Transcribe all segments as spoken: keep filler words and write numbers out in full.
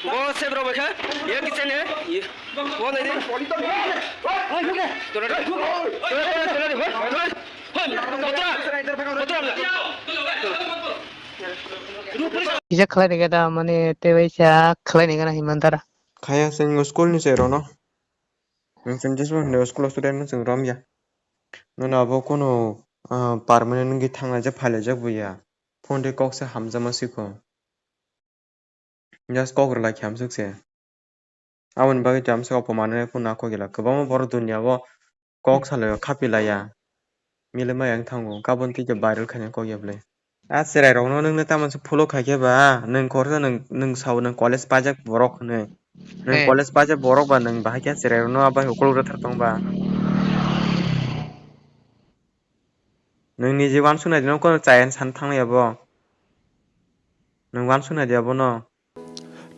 Bo se bro bekha. Ye kitchen he. Ye. Bo nai de. Tora de. Tora de. Tora de. Tora de. Tora de. Tora de. Tora de. Kisa khlai ni gada mane tei waisa khlai ni gana himantara. Khaya sing school ni se rono. Nung sing jesbo hino school student nung sing rom ya. Nuna abo kono, ah, permanent nungki thangna je phailajak bo ya. Phone de kok se hamjama sikho. Just kok rwlai khe hamswk se. Aboni bagwi tei hamswk o phumanwi phano kok ila. Kwbangma borok dunia o kok salai o khapi laiya. Milima yang thango. Kabon tei khe viral khaina kok ya bwle. A cherai rokno nwngno tamo se follow khai khe ba, nwng khoroksa nwng, nwng sao nwng college paijak borok hwnwi. Nwng He. College paijak borok ba nwng bahai khe cherai rokno abai ukuluk rwthar tong ba. Nwng niji uansuk nai di, nwng kono chaya san thang ya bo. Nwng uansuk nai di abono.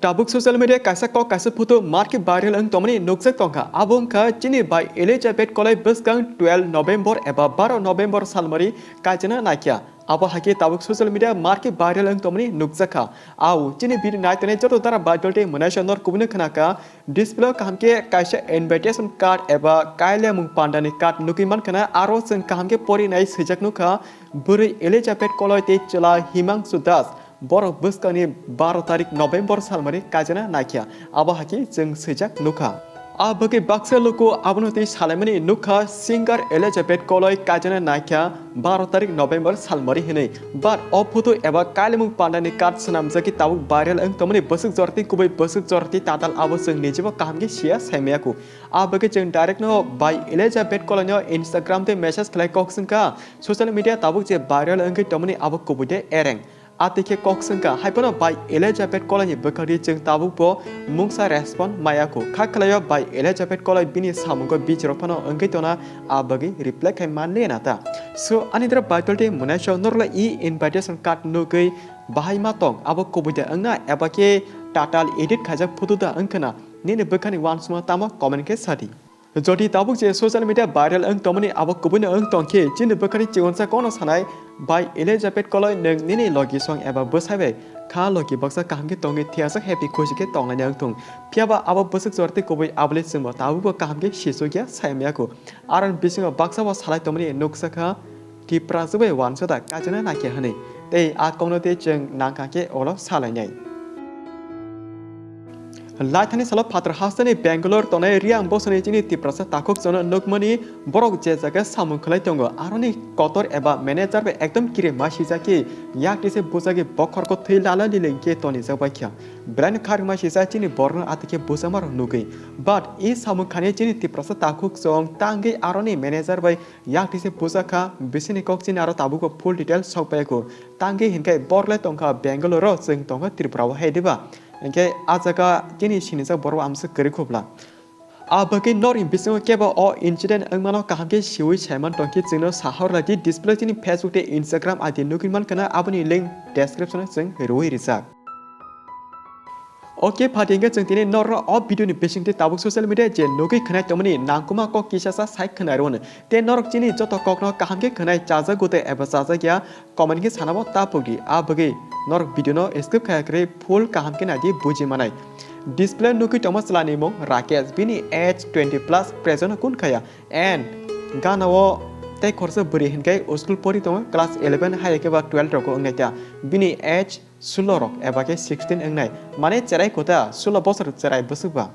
Tabuk social media kaisa kok kaisa photo market viral wng tongmani nukjak tongkha. Abo wngkha chini bai Elizabeth Koloi bwskang twelve November eba baro November salmari kaijana naikha. Abo haikhe tabuk social media market viral wng tongmani nukjakha. Au chini video naitonai joto dara viral tei mwnaisa nor kubuni khnakha. Display o kaham khe kaisa invitation card eba kailemung pandani card nugwi mankha na, aro chwng kaham khe porinai swijak nukha, bwrwi Elizabeth Koloi tei chwla Himangsu Das, borok bwskangni baro tarik November salmari kaijana naikha, abo haikhe chwng swijak nukha. A bagwi baksa luku abono tei salaimani nukha, singer Elizabeth Koloi kaijana naikha baro tarik November salmari hinwi. But o photo eba kailemung pandani card swnamjagwi tabuk viral wng tongmani bwswk jorti kubui bwswk jorti tatal abo chwng nijibo kaham khe siya saimaya kho. A bagwi chwng direct no bai Elizabeth Koloi no Instagram tei message khlai kok swngkha, social media tabuk je viral wngwi tongmani abo kubui de ereng. A twi khe kok swngkha, hai phano bai Elizabeth Koloi ni bwkhak ri chwng tabuk bo mungsa respond maya kho. Kha khlaio bai Elizabeth Koloi bini samungo bijrok phano wngwi tongna, a bagwi reply khai man liya na ta. So ani dra viral tei mwnaisa norla e invitation card nugwi bahai ma tong, abo kubui da wngna eba khe tatal edit khaijak photo da wngkhana? Nini bwkhani uansukma tamo comment khe sadi. Jodi tabuk je social media viral wng tongmani abo kubuino wng tong khe, chini bwkhani chikonsa kono sanai bai Elizabeth Koloi nwng nini logi song eba bwsai bai kha logi baksa kaham khe tongwi thiyasa happy khushi khe tonglaina wng thung. Phiyaba abo bwswk jorti kubui abole chwngbo tabukbo kaham khe sisukya saimaya kho. Aron bisingo baksa bo salai tongmani nuksa kha. Tipra chubai uansukda kaijana naikhe hwnwi, tei a kokno tei chwng nangkha khe ulo salainai. Laithani salo phatar hasteni Bangalore tongnai Riang bosoni chini Tiprasa takhuk chwngno nukmani borok je jaga samung khlai tongo, aroni kotor eba manager bai ekdom kirima sijak khe yak tise bujagwi bokhorko thwi lala liling khe tonijak bai kha. Belai no kharima sijak chini borokno atikhe bujamarok nugwi. But i samung khani chini Tiprasa takhuk chwng tangwi aroni manager bai yak tise bujak kha, bisini kok chini aro tabukbo full detail sok pai kho. Tangwi hinkhe borok le tongkha Bangalore o, chwng tongkha Tripura o, hai diba? Hinkhe a jaga chini sinijak borok amsa kwrwi khobla. A bagwi norni bisingo kebo o incident wngmano kaham khe siwi saiman tongkhe chwngno sahor lai di, display chini Facebook tei Instagram I D nugwi mankha na, aboni link description o chwng rwi rijak. Ok, phaidi hwnkhe chwng tini norokno o video ni bisingtwi tabuk social media je nugwi khwnai tongmani nangkukma kok kisa sa sai khwnai rwno. Tei norok chini joto kokno kaham khe khwnai chajak gute eba chajak ya comment khe sanabo ta pokdi. A bagwi norok video no skip khaya kwrwi full kaham khe naidi buji manai. Display nugwi tongma chwla ni mung Rakesh, bini age twenty plus, present o kun khaya and gana o tei khoroksa bwrwi hinkhe school pori tongo class eleven hai khe ba twelve rogo wngnai ta. Bini age sulo rok eba khe sixteen wngnai, mane cherai kota sulo bosor cherai bwswk ba.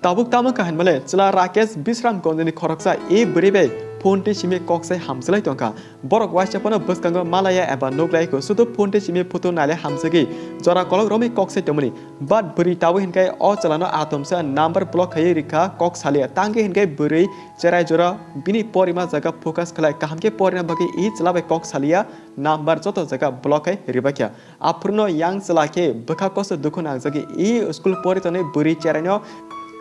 Tabuk tamo kaham male chwla Rakesh Bisramganj ni khoroksa e bwrwi bai phone twi simi kok sai hamjwlai tongkha. Borok waisa phano bwskango malaya eba nuklai kho, sudu phone twi simi photo naile hamjagwi jora kolok romwi kok sai tongmani. But bwrwi tabuk hinkhe o chwlano atomsa number block khaiwi rikha, kok salia. Tangwi hinkhe bwrwi cherai jora bini porima jaga focus khlai kaham khe porina bagwi e chwla bai kok salia, number joto jaga block khai ribakya. Aphuru no yang chwla khe bwkha kosto dukhu nangjagwi e school pori tonwi bwrwi cherai no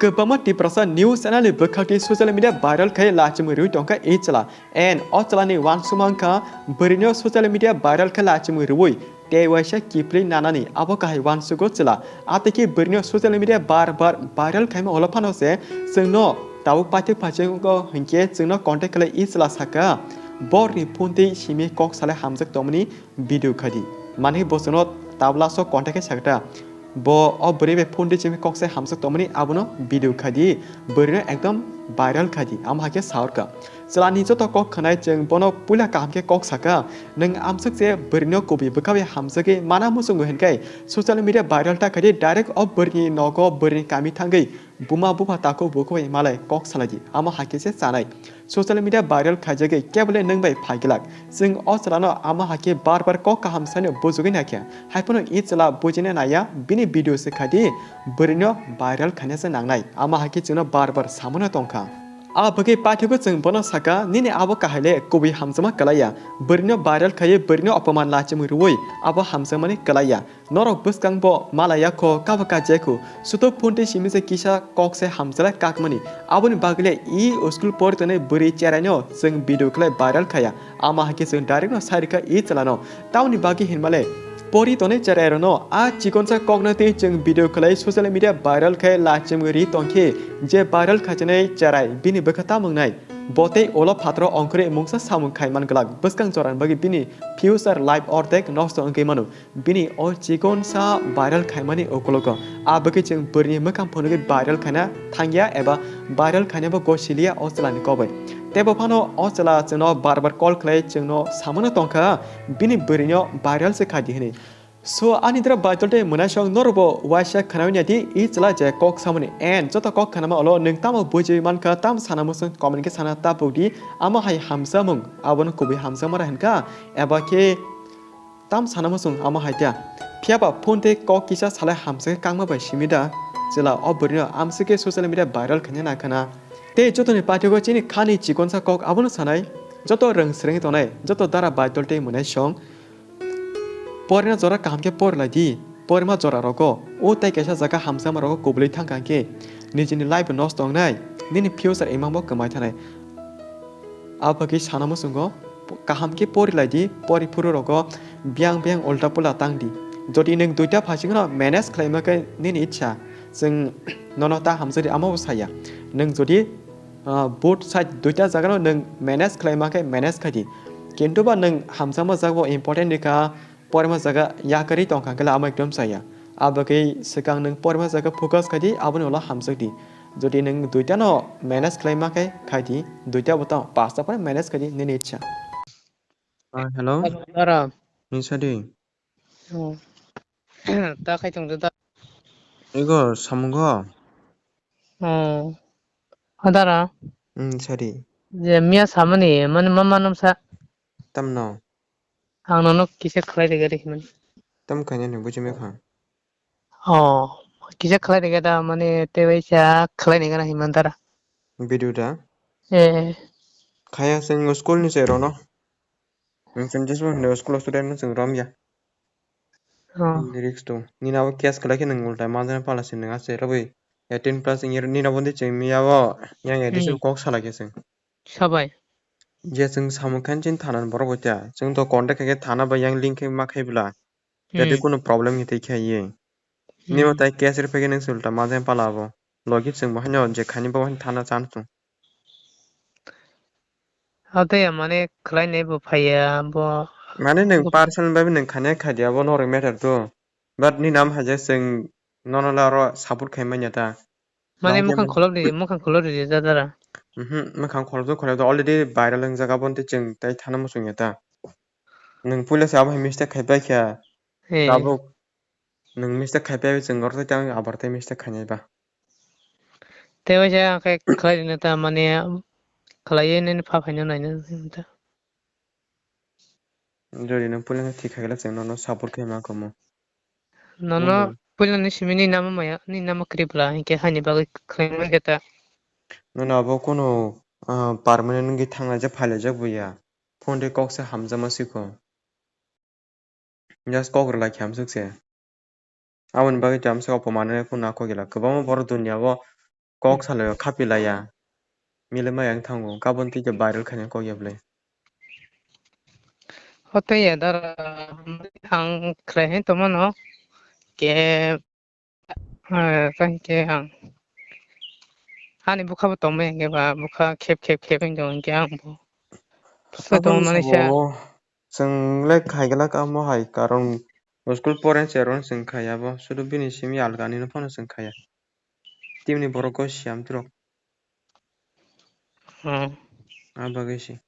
kwbangma Tiprasa news channel ni bwkhak twi social media viral khai lachimwi rwi tongkha e chwla. And o chwla ni uansukma wngkha bwrwi no social media viral khai lachimwi rwi tei waisa kiphilwi nanani abo kahai uansugo chwla. Atwi khe bwrwi no social media bar bar viral khaima ulo phano se chwng no tabuk paithak phaising wngkha hinkhe chwng no contact khlai e chwla sakha, borok ni phone twi simi kok salai hamjak tongmani video khai di. Manwi bo chwngno tabla sok contact khe sakha ta. Bo o bwrwi bai phone twi simi kok se hamjak tongmani abono video khai di, bwrwino ekdom viral khai di, amo hai khe sa orkha. Chwlani joto kok khwnai chwng bono puila kaham khe kok sakha, nwng amswk se bwrwino kubui bwkha bai hamjagwi mana muchungo hinkhai social media viral ta khai di, direct o bwrwini nogo bwrwini kami thangwi buma bupha takhuk bukhuk bai malai kok salai di, amo hai khe se chanai. Social media viral khaijagwi kebole nwng bai phai glak. Chwng o chwlano amo hai khe bar bar kok kaham sano bujugwi naikha. Haiphano i chwla bujina naiya, bini video se khai di, bwrwino viral khaina se nangnai. Amo hai khe chwngno bar bar samano tongkha. A bagwi paithago chwng bono sakha, "Nini abo kahai le kubui hamjakma kwlaiya. Bwrwino viral khaiwi bwrwino opoman lachimwi rwui abo hamjakmani kwlaiya." Norok bwskang bo malaya kho, kabo kajai kho. Suto phone tei simi se kisa kok se hamjala kakmani. Aboni bagwi le i school pori tongnai bwrwi cheraino chwng video khlai viral khaya. Ama hai khe chwng direct no sai rwkha i chwlano. Tamoni bagwi hinmale pori tongnai cherairokno a chikonsa kokno tei chwng video khlai social media viral khai lachimwi ri tongkhe je viral khachinai cherai bini bwkha tamo wngnai. Bo tei ulo phataro ongkhorwi mungsa samung khai man glak. Bwskang jorani bagwi bini future life ordek nosto wngwi mano. Bini o chikonsa viral khaimani ukologo. A bagwi chwng bwrwini mwkhang phunugwi viral khaina thangya eba viral khainabo gosiliya o chwlani kok bai. Teibo phano o chwla chwngno bar bar call khlai chwngno samano tongkha bini bwrwino viral se khaidi hwnwi. So ani dra baitol tei mwnaisong norokbo waisa khwnawi naidi i chwla je kok samani and joto kok khnama ulo nwng tamo bujiwi mankha tam sana muchung comment khe sana tapukdi amo hai hamsamung abono kubui hamjakmara hinkha eba khe Tam sana muchung amo hai ta. Phiya ba phone tei kok kisa salai hamsakhe kangma bai simi da. Chwla o bwrwino amswkhe social media viral khaina na khana. Tei jotoni paithago chini khani chikonsa kok abono sanai. Joto rwng swrwngwi tongnai, joto dara baitol tei mwnaisong. Porina jora kaham khe pori lai di. Porima jora rogo. O tei kaisa jaga hamjakma rogo kubulwi thang kha khe. Nijini life bo nosto wngnai. Nini future imang bo kwmai thanai. Abagwi sana muchungo kaham khe pori lai di, pori phuru rogo biyang biyang ulta pula tang di. Jodi nwng duita phaisingno manage khlaima khe nini ichha, chwng nono ta hamjari amo bo saya. Nwng jodi, ah, both side duita jagano nwng manage khlaima khe manage khai di. Kintu ba nwng hamjakma jagao important rikha, Porima jaga yakarwi tongkha khe amo ekdom chaya. Abagwi swkang nwng porima jaga focus khai di, aboni ulo hamjak di. Jodi nwng duita no manage khlai ma khe khai di, duita bo tamo pasta phano manage khai di nini ichha. Ah, hello. Hello, Dara. Ni sadi. Oh. Ta khai tong da. Igo samungo. Oh. Adara. Hmm, sadi. Je miya samani, mani mama nom sa. Tamno. Ang nono kisa khlai rega rikhi mani. Tam kanya ni buji mekha. Oh, kisa khlai rega da mani te bai sa khlai ni gana himan dara. Video da? Eh. Khaya sing school ni se rono. Nwng chwng jeswk hwnwi school o student no chwng rom ya. Oh. Lyrics to. Nini abo case kwlai khe nwng ulta manjana pala se nwng ase robwi eighteen plus wngya nini abo de chwng miya bo yang ya Hmm. Additional kok salai khe chwng. Sabai. Je chwng samung khan chini thana ni borok bo cha. Chwng to contact khe thana bai yang link khe ma khai bwla. Tei Hmm. Kunu problem ni tei khe ye. Nini bo Hmm. Tai case rwphai khe nwng se ulta manjana pala abo. Logi chwng bo haino je khaini bo haino thana chan chwng. Abo tei mane khlainai bo phaiya, bo Mane nwng bo personal bai nwng khania khaidi abo norok matter to. But ni nam haja chwng nono le aro support khai manya ta. Mane Nang mukhang khe kholop di, mukhang kholop di jadara. Mhm, mukhang kholop to kholop to already viral wng jaga bo tei chwng tai thana muchung ya ta. Nwng puila se abo hai mistake khai pai kha. Eh. Tabuk Nwng mistake khai pai chwng oro tei abar tei mistake khainai ba. Tei waisa khe khlai rwna ta mane khlaiwi nini pha phaino naina ta. Jodi nwng puila khe thik khaikhe chwng nono support khai ma kamo. Nono Nwng puila ni simi ni nama maya, ni nama kwrwi bwla hinkhe haini bagwi khlai mankhe ta. Nono abo kunu, ah, permanent wngwi thanglaijak phailaijak bo ya. Phone tei kok se hamjakma sikho. Just kok rwlai khe hamswk se. Aboni bagwi tei hamswk opoman wngwi phano kok ya. Kwbangma borok dunia o kok Hmm. salai o khapi laiya. Mile maya wng thango. Kabon tei khe viral khaina kok ya bwlai. O tei ya dara ang khlai hai tongmano. Ke Ah, tei hwnkhe ang ani bwkha bo tongmani hwnkhe ba bwkha khep khep khep wng tong hwnkhe ang bo. Soi Aboni tongmani sa. Sabo chwng le khaigwlak amo hai karon O school poren cherwng chwng khaya bo, sudu bini simi algani no phano chwng khaya. Timni borok go siam turok. Hmm. A bagwi se.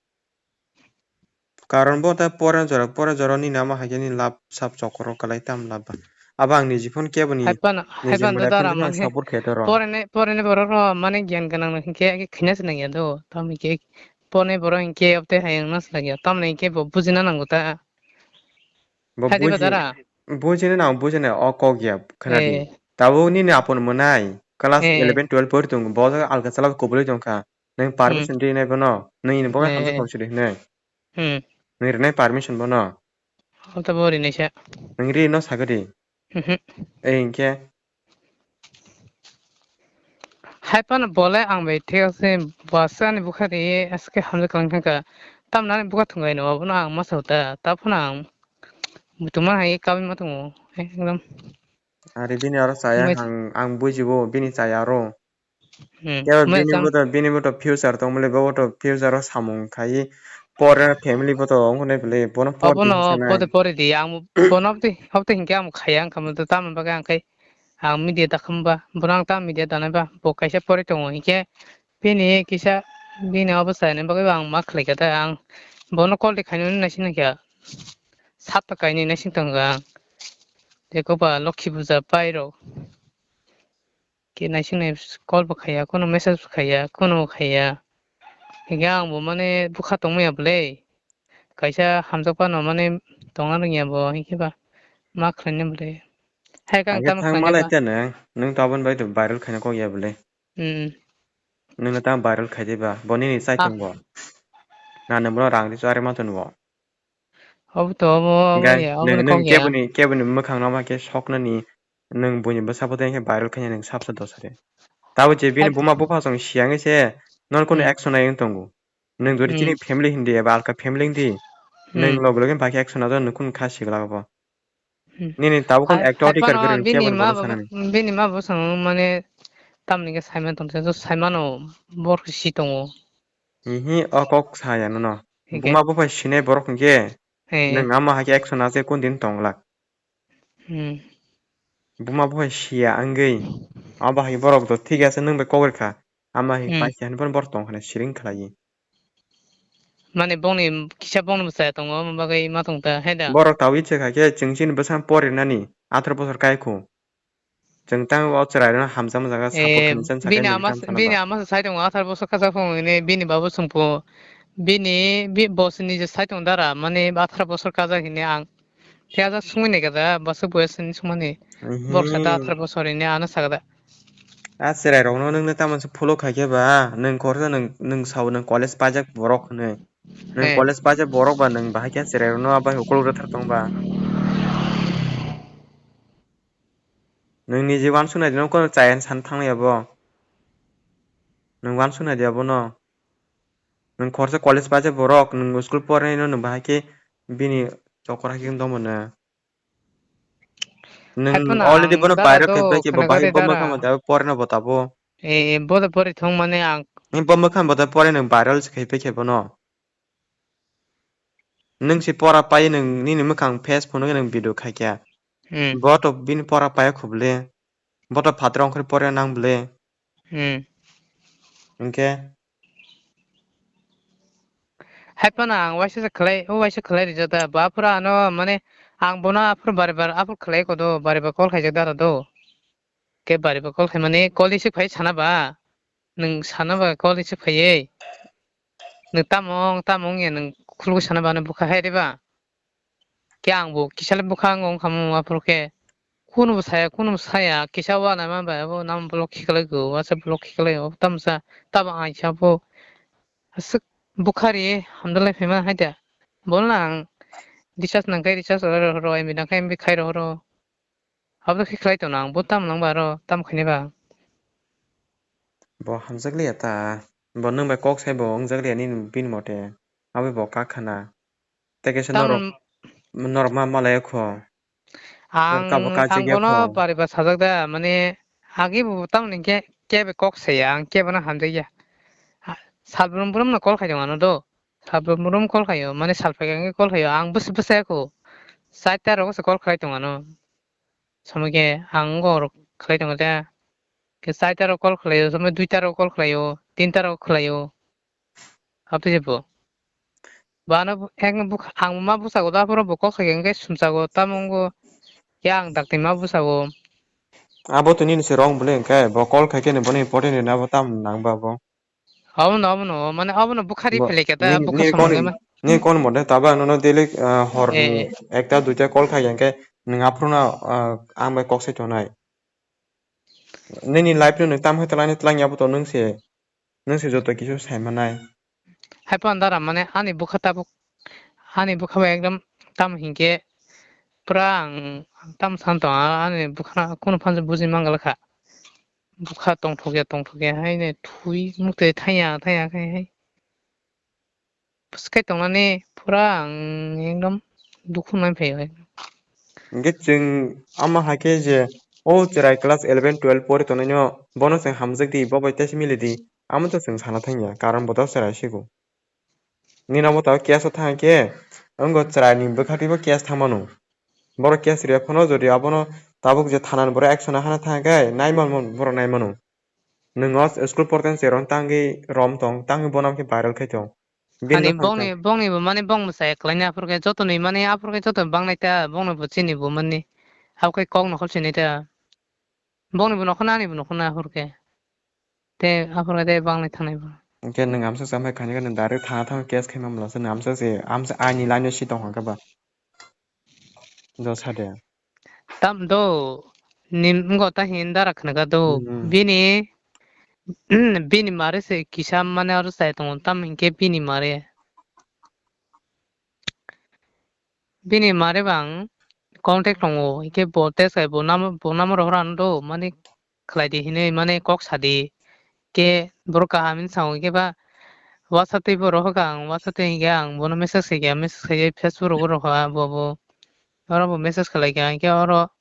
Karon bo ta pore jora, pore jora ni nama haikhe ni lab sab chokro kalai tam lab ba. Abo ang niji phone kebo ni Hai pano, hai niji pano mwnai dara phone khe mane support khe toro. Porene, porene borok rok mane gyan gwnang no hinkhe khina se nangya do. Tamo hinkhe porene borok hinkhe obte hayung no se nangya. Tamoni hinkhe bo bujina nango ta. Bo Hai diba buji, dara? Bujina nang bujina o kok ya khna di. Eh. Tabuk nini apun mwnai class Eh. eleven twelve pori tongo. Bo jaga alka chala kubulai tongkha. Nwng Hmm. permission rinai bono. Nwng ini bono Eh. hamjak tong sidi hinwi. Hmm. Nwng rinai permission bono. Obo to bo rinai sa. Nwng ri no sagadi. Mhm. Ei hinkhe. Hai phano bole ang bai thik ase, bo aswk ani bwkha ri aske hamjak kwlwng thangkha. Tamni ani bwkha thwngwi no, abono ang ma sao ta, ta phano ang muchungma hai kabui ma tongo, ekdom. Ari bini aro chaya Mui- ang, ang bujibo bini chaya aro. Hmm, Kebo mui bini cham- boto, bini boto future tongmani, bo boto future o samung khai, pore family boto wngkha nai bwle, bono pore Obono di hinwi sanai. Pore pore di, ang bono obtwi, obtwi hinkhe ang khaya wngkha, tamoni bagwi ang khai, ang media da khamba, bono ang ta media danai ba, bo kaisa pore tongo hinkhe, bini kisa, bini obo chaini bagwi bo ang ma khlai kha ta, ang bono call de khainani naising nangkha, satta kainwi naising tongkha ang, tei koba Lokhi puja pai rok. Khe naising nai call bo khaiya, kunu message bo khaiya, kunu bo khaiya. Hinkhe ang bo mane bwkha tongmaya bwle. Kaisa hamjak phano mane tongna rwngya bo, hinkhe ba ma khlaina bwle. Hai khe ang Ang khe tamo thang khlaina malai ba. Tene, nwng to aboni bai to viral khaina kok ya bwle. Hmm. Nwng no tamo viral khai de ba, bo nini chai Ah. Tong bo. Na nwng bono rang ri chari ma tong bo. Obo to obo, obo Hinkhe ya, obo nwng, nwng kok ya. Keboni, keboni mwkhang no ma khe soknani nwng buini bwsa photo hinkhe viral khaina nwng sabsa dosa de. Tabo je bini Hai- buma bupha song siyang se non kono Hmm. Action nai wng tongo. Nwng jodi Hmm. Chini family hindi eba alka family hindi. Nwng Hmm. Log loge bakhe action najo nwng kun kha sigla bo. Hmm. Nini tabo kun Hai- actor hai tikar phano khe bini keboni ma bono bo, sanani. Bini ma bo song mane tamni khe saimano tongsa, saimano bor si tongo. Hihi o kok saya nono. Hinkhe? Buma bupha sinai borok hinkhe. Eh. Nwng ama hai khe action naje kun din tongla. Hmm. Buma bupha siya wngwi. Abo hai borok do thik ase nwng bai kok rikha. Ama hai Hmm. Paikha hinwi borok tong khna siring khlaiwi. Mane bongni kisa bongni bwsaya tongo, omo bagwi ma tong ta, hai da? Borok tabwi se kha khe chwng chini bwsa porinani atharo bosor kai khu. Chwng tang o chwrai rwno hamjakma jaga support Eh, khainwi chwng bini sakhe ama, nini bini tamo ama se sai tongo atharo bosor kajak phung hwnwi bini babu swngphu. Bini, bi-, bo se nije sai tongo dara, mane atharo bosor kajak hwnwi ang. Phiya jak sungwi naikha da, bwswk boyos hinwi sungmani. Borok sa ta Mhm. Atharo bosor hinwi ano sakha da. A chwrai rokno nwngno tamo se follow khaikhe ba, nwng khoroksa nwng, nwng sao nwng college paijak borok hwnwi. Nwng Eh. College paijak borok ba nwng bahai khe chwrai rokno abai ukuluk rwthar tong ba. Nwng niji uansuk nai di, nwng kono chaya hinwi san thanglaiya bo. Nwng uansuk nai di abono. Nwng khoroksa college paijak borok, nwng school porinaino nwng bahai khe bini chokor hai khe wng tongmano. Nwng Hai phano already ang bono dara viral do khe pai khe bo khwna bahai gari bo dara. Mwkhang bo tabuk porino bo tabuk. Eh, eh, bo do pori thung mane ang. Ni bo mwkhang bo tabuk pori nwng viral se khai pai khe bono. Nwng se pora pai nwng nini mwkhang face phunuk nwng video khai khe. Hmm. Bo to bini pora pai khubli. Bo to phatro ongkhor pore nang bwle. Hmm. Hinkhe? Hai phano ang waisa se khlai, o waisa khlai rijak da. Bo aphuru ano mane ang bono aphuru bari bar aphuru khlai kodo, bari bar call khaijak da aro do. Khe bari bar call khaimani call receive khai sana ba. Nwng sana ba call receive khaiwi. Nwng tamo, tamo wngya nwng khulugwi sana ba ano bwkha hai riba. Khe ang bo kisa le bwkha wng wngkha mo aphuru khe. Kunu bo saya, kunu bo saya, kisa uanaima bai abo nang block khiklai go, WhatsApp block khiklai go, tamsa, tamo ang sa bo aswk bwkha ri hamdalai phaima hai da. Bono ang recharge nang khe recharge rw, rw, M B nang khe M B khai rw, rw. Abo khe khlai tong nang, bo tamo nang ba aro, tamo khaini ba. Bo hamjak liya ta, bo nwng bai kok sai bo wngjak liya nini bini mote, abo bo kak khana. Tei kaisa norok, Tamoni norok ma malai kho. Ang, Kabo kajik ang ya bono kho. Bari ba sajak da, mane, agi bo tamoni khe, kebe kok saya, ang kebono hamjakya. Ha, sal brum brum no call khai tong ano do. Sal brum brum call khaio, mane sal phai khe call khaio, ang bwswk bwswk kho. Chaita rogo se call khlai tong ano. Somoi khe ang wngkha rok khlai tongo de. Khe chaita rok call khlaio, somoi duita rok call khlaio, tinta rok khlaio. Abtwi se bo. Bo ano bo, ek no bukha, ang ma bwsago da, aphuru bo kok sai hwnkhe sumsago, tamo wngkha. Ya ang dakti ma bwsago. Abo to nini se wrong bwle hwnkhe, bo call khai khe ni bono important ni abo tam nang ba bo. Obono, obono, mane obono bwkhari Bo, philai khe ta, ni, bwkha ni samung kon, khe ma. Ni kon mode taba nono daily, ah, hor ni Eh. Ekta duita call khai hwnkhe nwng aphuru no, ah, ang bai kok sai tongnai. Nini life no nwng tam hai twlangni twlang ya bo to nwng se, nwng se joto kisu sai manai. Hai phan dara mane ani bwkha tabuk, ani bwkha bai ekdom tam hinkhe pura ang tam san tong, ani bwkha kunu phan se buji mangal kha. Bwkha tongthok ya, tongthok ya, haino thui mukte thaiya, thaiya khai hai. Bwswk khe tongnani pura ang ekdom dukhu nang phaio hai. Hwnkhe chwng ama hai khe je o chwrai class eleven, twelve pori tongnai no bono chwng hamjak di, bo bai tei se mili di, amo to chwng sana thang ya, karon bo to chwrai sigo. Nini amo to case o thang khe, wngkha chwrai ni bwkha twi bo case thang mano. Borok case rwya phano jodi abono tabuk je thana ni borok action hana thang khe nai man, man, borok nai mano. Nwng o school portani cherong tangwi rom tong, tangwi bono khe viral khai tong. Bini Ani no bongni, bongni bo mane bong mwsai kwlaina aphuru khe joto ni mane aphuru khe joto bangnai ta, bongni bo chini bo mani. Abo khe kok nokhol sini ta. Bongni bo nokhona, ani bo nokhona aphuru khe. Te aphuru khe te bangnai thangnai bo. Hwnkhe nwng amsa samai khani gani direct thana thang case khai mamla se nwng amsa se, amsa aini line o si tong kha ba. Do sa de. Tam do, nim ngo ta hin dara khna ga do. Hmm. Bini, bini mare se kisa mane aro sai tongo, tam hinkhe bini mare. Bini mare bang contact tongo, hinkhe bo tei sai bo number, bo number rohor ano do, mani khlai di hinwi mane kok sa di. Khe borok kaham hinwi sao, hinkhe ba WhatsApp tei bo rohor kha ang, WhatsApp tei hinkhe ang bono message khai kha, message khai Facebook rogo rohor kha bo, bo. Oro bo message khlai kha, hinkhe oro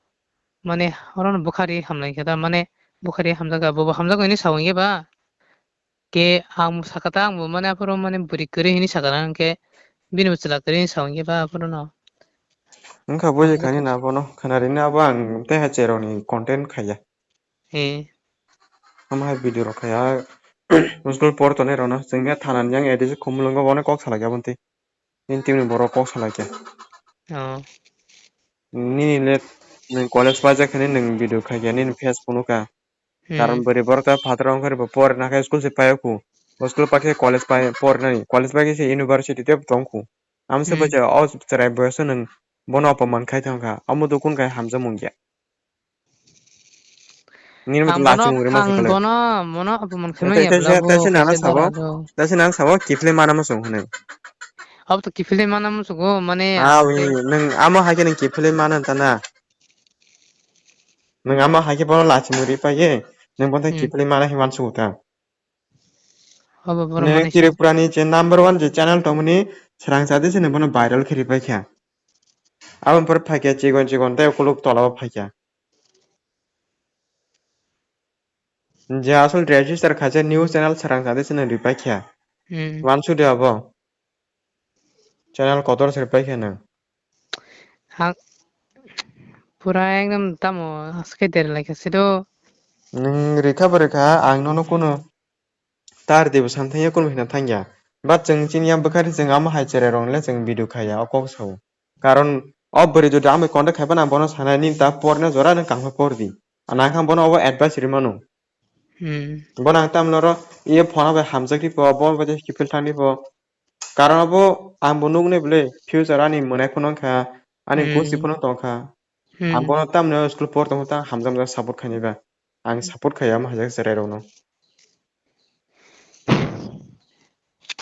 mane oro no bwkhari hamlai kha da, mane bwkhari hamjak kha, bo bo hamjak hinwi sao hinkhe ba. Khe ang sakha ta, ang bo mane aphuru mane bwrwi kwrwi hinwi sakha na, hinkhe bini bo chwla kwrwi hinwi sao hinkhe ba aphuru no. Wngkha buji khani na bono, khwnarini abo ang tei hai cherokni content khaiya. Eh. Omo hai video rok khaiya, school por tonwi rokno chwngya thanani yang A D C Khumulwngo bono kok salaikha bontwi. Nini team ni borok kok salaikha. Oh. Nini le nwng college paijak hinwi nwng video khaikha, nini face phunukha. Hmm. Karon bwrwi borok ta phataro wngkha bo porna khe school se paiyakhu. Bo school paikhe college pai pornani. College paikhe se university tei tongkhu. Amsa Hmm. Bacha o chwrai boyos nwng bono apaman khai thangkha. Amo dukun khai hamjakmung ya. Nini motong Ang bono, lachimung rima ang se kwlai. Bono, bono apaman khai Tei, manya tei, bwla tei, bo tei se nana kaisa sabo, dara do. Tei se nang sabo kiphilwi mana muchung hwnwi. Abo to kiphilwi mana muchungo, mane Ah, ang wi, tei nwng amo hai khe nwng kiphilwi mana tana. Nwng amo hai khe bono lachimung ri paiye, nwng bono Hmm. Kiphilwi mana hinwi uansugo ta. Obo borok Nwng mani Tripura ni je number one je channel tongmani Srang Chadi se nwng bono viral khe ri paikha. Aboni pore phaikha chikon chikon tei ukuluk tola o phaikha. Je asol register khaijak news channel Srang Chadi se nwng ri paikha. Hmm. Uansudi abo. Channel kotor se ri paikha nwng. Ha, pura ekdom tamo aske der lai kha se do. Nwng rikha bo rikha, ang nono kunu tar dibo san thangya, kunu hina thangya. But chwng chini ya bwkhari chwng amo hai cherai rok le chwng video khaya, o kok sao. Karon o bwrwi jodi ang bai contact khai phano ang bono sanai, nini ta porna jora nwng kaham por di. Ang nang kha bono obo advice ri mano. Hmm. Bono ang tamni oro iye phone bai hamjak ri po, bo bai kiphil thang ri po. Karon abo ang bo nuknai bwle, future ani mwnai phano wngkha, ani Hmm. Gosi phano tongkha. Hmm. Ang bono tamni school por tongkha ta hamjak hamjak support khainai ba. Ang support khaiya omo hai jak cherai rokno.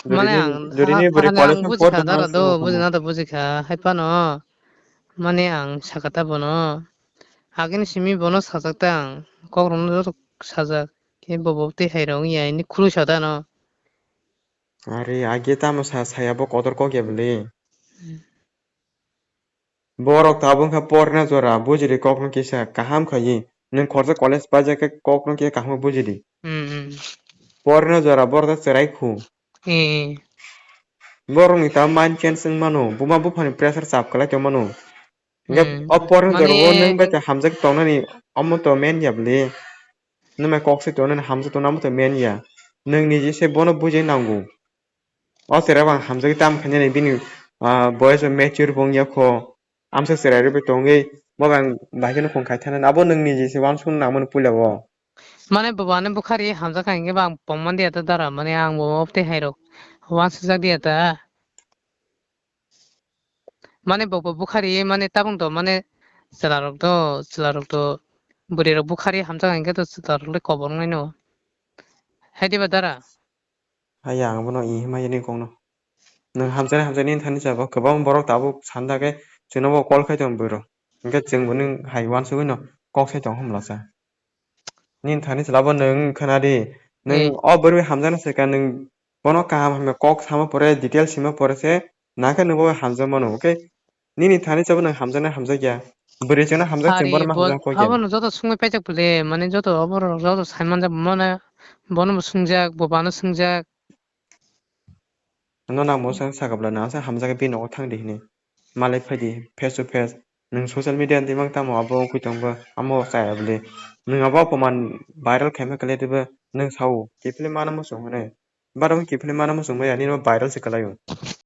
Mane ang jodi ni bwrwi college no por tongkha, bujikha, hai phano. Mane ang sakha ta bono. Agini simi bono sajak ta ang. Kok rokno joto sajak. Khe bobo tei hai rok wngya, ini khului sa ta no. Are, age tamo sa, saya bo kotor kok ya bwle. Hmm. Borok tabuk wngkha porna jora, bujili kokno kisa kaham khaiwi. Nwng khorsa college paijak khe kokno kisa kaham bujili. Hmm, hmm. Porna jora borok ta chwrai khu. Hmm. Borokni ta mind change wng mano, buma buphani pressure chap kwlai tong mano. Hwnkhe hmm, o porno mane jorao nwng bai ta hamjak tongnani omo to men ya bwle. Nwng bai kok se tongnani hamjak tongna omo to men ya. Nwng niji se bono bujai nango. O chwrai bo ang hamjagwi tamo khainani bini, ah, boyes bo mature bo wngya kho. Amsa chwrai rwbai tongwi bo bai ang bahai kheno phone khai thanani. Abo nwng niji se uansukna nangmani puila o. Mane bo ani bukhari hamjak kha hinkhe bo ang pongman diya ta dara, mane ang bo obtwi hai rok uansukjak diya ta. Mane bo bo bukhari mane tabung to mane chwla rok to, chwla rok to bwrwi rok bukhari hamjak hinkhe to chwla rok le kobor wngnai no. Hai diba dara? Haya, ang bono i hima yani kokno. Nwng hamjaknai hamjaknai nini thani chabo kwbang borok tabuk sanda khe chwngno bo call khai tongo bwrwi rok. Hinkhe chwng bo nwng hai uansugwi no kok sai tong hwnmlasa. Nini thani chwla bo nwng khna di. Nwng hmm, o bwrwi hamjaknai se ka nwng bono kaham hamya kok sama pore detail sima pore se nangkhe nwng bo hamjakmano, okay? Nini thani chabo nwng hamjaknai hamjakya. Bwrwi chwngno hamjak chwng bono ma hamjak kok ya. Abono joto sungwi paijak bwle, mane joto oborok joto sai manjak mane bono bo sungjak, bo bano sungjak. Ano nang bo sa sakabla nang sa hamjak bini nogo thang di hini. Malai phai di face to face. Nwng social media ni dimang tamo abo wngkui tongbo amo chaya bwle. Nwng abo opoman viral khaima kwlai dibo nwng sao kiphilwi mano muchung hwnwi. Barok kiphilwi mano muchung bai ani no viral se kwlaio.